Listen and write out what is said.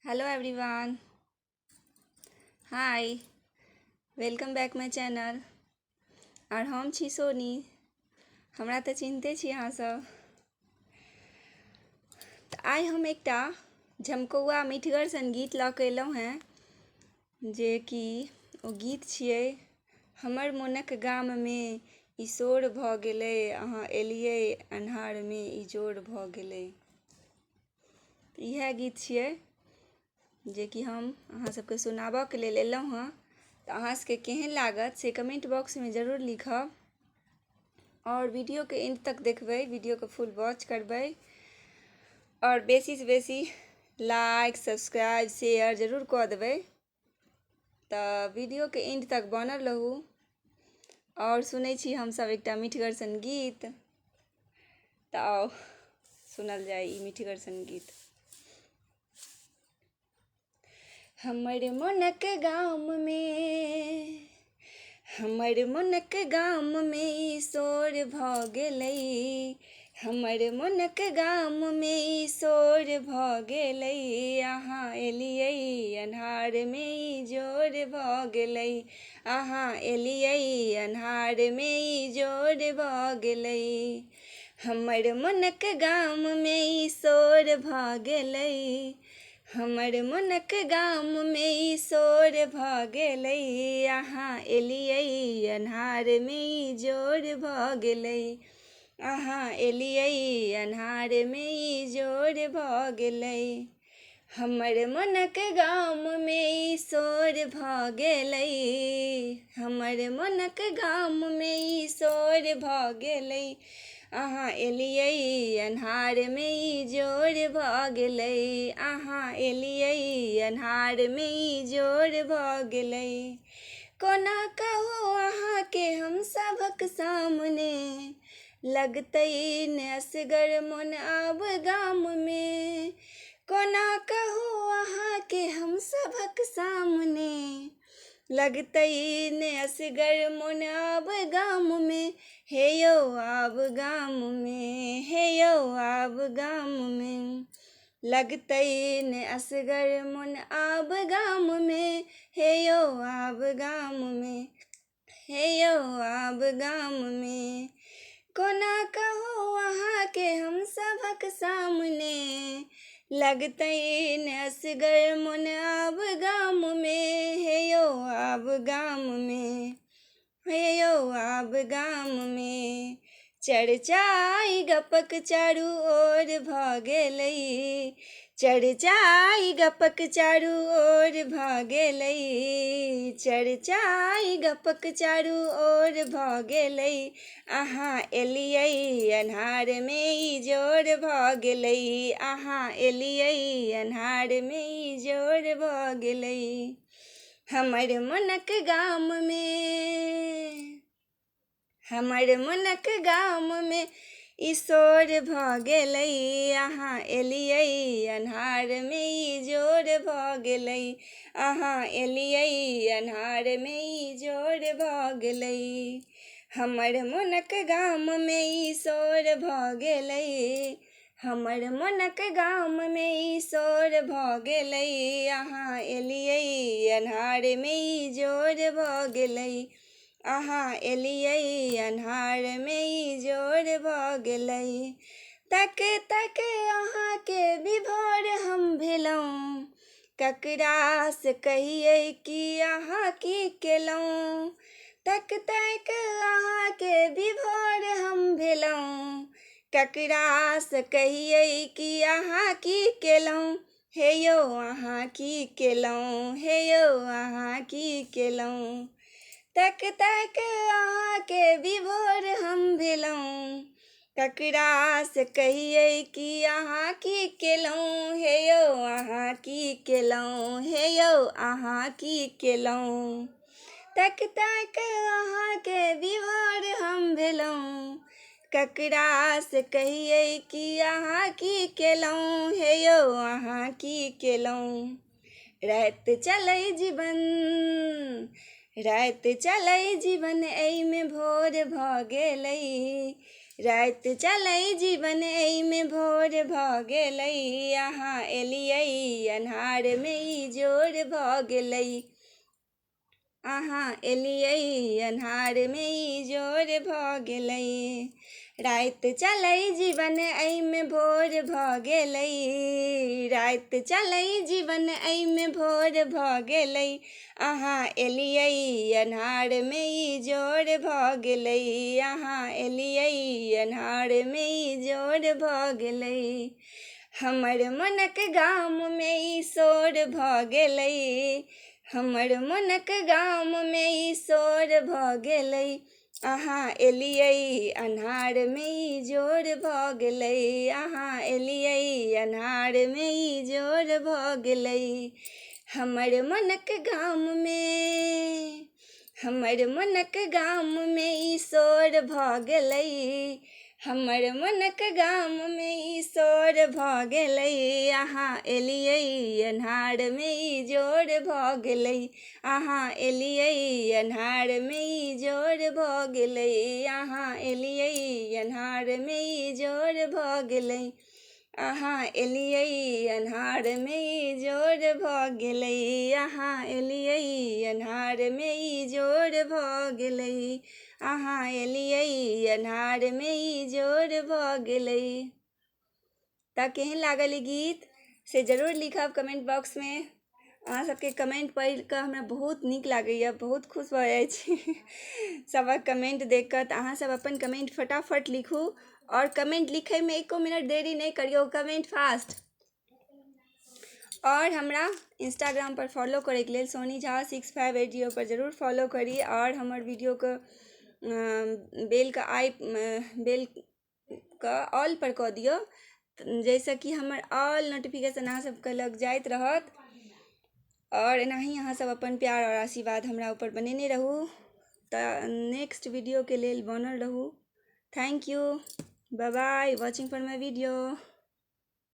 Hello everyone, hi, welcome back my channel. आओर हम छी सोनी। हमरा तऽ चिन्हते छी अहाँसभ। तऽ आइ हम एकटा झमकौआ मिठगर सन गीत लऽ कऽ एलहुँ हेँ, जेकि ओ गीत छियै हमर मोनक गाममे ई शोर भऽ गेलै, अहाँ एलियै अन्हारमे इजोर भऽ गेलै। इएह गीत छियै जेकि हम अहाँ सबके सुनाबऽके लेल एलहुँ हँ। तऽ अहाँ सबके केहन लागत से कमेन्ट बॉक्समे जरूर लिखब आओर वीडियोके एंड तक देखबै, वीडियोके फुल वॉच करबै आओर बेसीसँ बेसी लाइक सब्सक्राइब शेयर जरूर कऽ देबै। तऽ वीडियोके एंड तक बनल रहू आओर सुनै छी हमसब एकटा मिठगर सन गीत। तऽ आउ सुनल जाय ई मिठगर सन गीत। हमर मोनक गाममे, हमर मोनक गाममे ई शोर भऽ गेलै, हमर मोनक गाममे ई शोर भऽ गेलै, अहाँ एलियै अन्हारमे इजोर भऽ गेलै, अहाँ एलियै अन्हारमे इजोर भऽ गेलै, हमर मोनक गाममे ई शोर भऽ गेलै, हमर मोनक गाममे ई शोर भऽ गेलै, अहाँ एलियै अन्हारमे इजोर भऽ गेलै, अहाँ एलियै अन्हारमे इजोर भऽ गेलै, हमर मोनक गाममे ई शोर भऽ गेलै, हमर मोनक गाममे ई शोर भऽ गेलै, अहाँ एलियै अन्हारमे इजोर भऽ गेलै, अहाँ एलियै अन्हारमे इजोर भऽ गेलै। कोना कहू अहाँके हम सभक सामने, लगतै ने असगर मोन आब गाममे, कोना कहू अहाँके हम सभक सामने, लगतै ने असगर मोन आब गाममे, हे यौ आब गाममे, हे यौ आब गाममे, लगतै ने असगर मोन आब गाममे, हे यौ आब गाममे, हे यौ आब गाममे। कोना कहू अहाँके हम सभक सामने, लगतै ने असगर मोन आब गाममे, हे यौ आब गाममे, हे यौ आब गाममे। चर्चा ई गपक चारू ओर भऽ गेलै, चर्चा ई गपक चारू ओर भऽ गेलै, चर्चा ई गपक चारू ओर भऽ गेलै, अहाँ एलियै अन्हारमे इजोर भऽ गेलै, अहाँ एलियै अन्हारमे इजोर भऽ गेलै, हमर मोनक गाममे, हमर मोनक गाममे ई शोर भऽ गेलै, अहाँ एलियै अन्हारमे इजोर भऽ गेलै, अहाँ एलियै अन्हारमे इजोर भऽ गेलै, हमर मोनक गाममे ई शोर भऽ गेलै, हमर मोनक गाममे ई शोर भऽ गेलै, अहाँ एलियै अन्हारमे इजोर भऽ गेलै, अहाँ एलियै अन्हारमे इजोर भऽ गेलै। तक तक अहाँके विभोर हम भेलहुँ, ककरासँ कहियै कि अहाँ की केलहुँ, तक तक अहाँके विभोर हम भेलहुँ, ककरासँ कहियै कि अहाँ की केलहुँ, हे यौ अहाँ की केलहुँ, हे यौ अहाँ की केलहुँ, तक तक अहाँके विभोर हम भेलहुँ, ककरासँ कहियै कि अहाँ की केलहुँ, हे यौ अहाँ की केलहुँ, हे यौ अहाँ की केलहुँ, तक तक अहाँके विभोर हम भेलहुँ, ककरासँ कहियै कि अहाँ की केलहुँ, हे यौ अहाँ की केलहुँ। राति चलै जीवन, राति चलै जीवन एहिमे भोर भऽ गेलै, राति चलै जीवन एहिमे भोर भऽ गेलै, अहाँ एलियै अन्हारमे इजोर भऽ गेलै, अहाँ एलियै अन्हारमे इजोर भऽ गेलै। राति चलै जीवन एहिमे भोर भऽ गेलै, राति चलै जीवन एहिमे भोर भऽ गेलै, अहाँ एलियै अन्हारमे इजोर भऽ गेलै, अहाँ एलियै अन्हारमे इजोर भऽ गेलै। हमर मोनक गाममे ई शोर भऽ गेलै, हमर मोनक गाममे ई शोर भऽ गेलै, अहाँ एलियै अन्हारमे इजोर भऽ गेलै, अहाँ एलियै अन्हारमे इजोर भऽ गेलै। हमर मोनक गाममे, हमर मोनक गाममे ई शोर भऽ गेलै, हमर मोनक गाममे ई शोर भऽ गेलै, अहाँ एलियै अन्हारमे इजोर भऽ गेलै, अहाँ एलियै अन्हारमे इजोर भऽ गेलै, अहाँ एलियै अन्हारमे इजोर भऽ गेलै, अहाँ एलियै अन्हारमे इजोर भऽ गेलै, अहाँ एलियै अन्हारमे इजोर भऽ गेलै, अहाँ एलियै अन्हारमे इजोर भऽ गेलै। तऽ केहन लागल ई गीत से जरूर लिखब कमेंट बॉक्समे। अहाँ सबके कमेंट पढ़िकऽ हमरा बहुत नीक लागैए, बहुत खुश भऽ जाइ छी सबक कमेंट देखिकऽ। तऽ अहाँ सब अपन कमेंट फटाफट लिखू आओर कमेंट लिखैमे एको मिनट देरी नहि करियौ, कमेंट फास्ट। आओर हमरा इंस्टाग्राम पर फॉलो करैके लेल सोनी झा 6580 पर जरूर फॉलो करी आओर हमर वीडियोके बेलके आइ बेलके ऑल पर कऽ दियौ, जाहिसँ कि हमर ऑल नोटिफिकेशन अहाँ सबके लग जाइत रहत। आओर एनाही अहाँ सब अपन प्यार आओर आशीर्वाद हमरा ऊपर बनेने रहू। तऽ नेक्स्ट वीडियोके लेल बनल रहू। Thank you, bye bye, watching for my video.